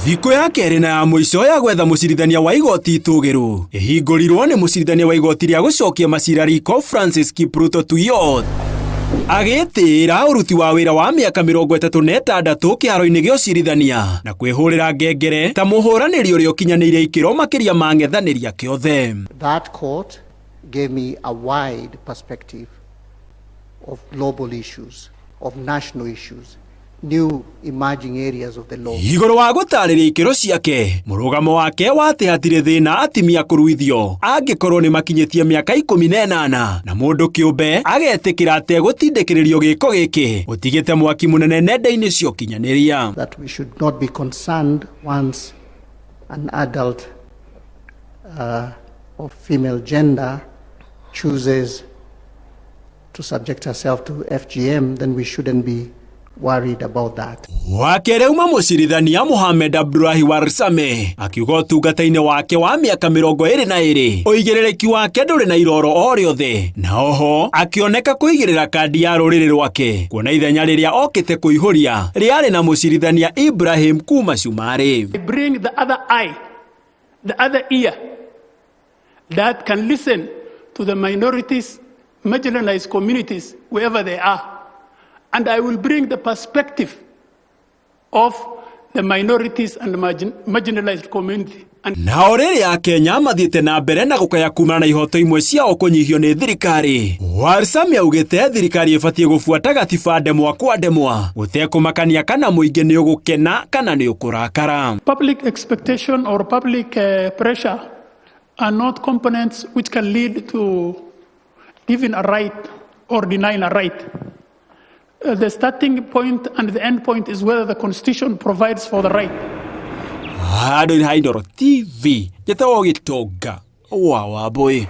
Thikũ ya kerĩ na ya mũico ya gwetha mũcirithania wa igoti itũgĩru ĩhingũrirwo nĩ mũcirithania wa igoti rĩa gũcokia macira riko Francis Kipruto Tuiyott agĩtĩĩra ũruti wa wĩra wa mĩaka 36 kĩharo-inĩ gĩa ũcirithania na kwĩhũrĩra ngengere ta mũhũranĩri ũrĩa ũkinyanĩire ikĩro makĩria ma ang'ethanĩri ake othe. That court gave me a wide perspective of global issues, of national issues, new emerging areas of the law. Igũrũ wa gũtarĩria ikĩro ciake, mũrũgamo wake wa atĩ hatirĩ thĩna atimia kũruithio angĩkorwo nĩ makinyĩtie mĩaka 18 na mũndũ kĩũmbe agetĩkĩra ategũtindĩkĩrĩrio gĩko gĩkĩ ũtigĩte mwaki mũnene nenda-inĩ cia ũkinyanĩria. That we should not be concerned once an adult of female gender chooses to subject herself to FGM, then we shouldn't be worried about that. Wakerĩ auma mũcirithania Mohamed Abdullahi Warsame akiuga ũtungata-inĩ wake wa mĩaka 22 ũigĩrĩrĩki wake ndũrĩ na iroro o rĩothe, na oho akĩoneka kũigĩrĩra kandi ya rũrĩrĩ rwake kuona ithenya rĩrĩa okĩte kũihũria rĩarĩ na mũcirithania Ibrahim kuma Cumarĩ. Bring the other eye, the other ear that can listen to the minorities, marginalized communities, wherever they are. And I will bring the perspective of the minorities and the marginalized community. And Nao rĩrĩa Akenya mathiĩte na mbere na gũkaya kumana na ihoto imwe ciao kũnyihio nĩ thirikari, Warsame augĩte thirikari ĩbatiĩ gũbuata gatiba ndemwa kwa ndemwa gũtekũmakania kana mũingĩ nĩ ũgũkena kana nĩ ũkũrakara. Public expectation or public pressure are not components which can lead to giving a right or denying a right. The starting point and the end point is whether the Constitution provides for the right. Handũ-inĩ ha Inooro TV, njĩtagwo Gĩtonga wa Wambũi.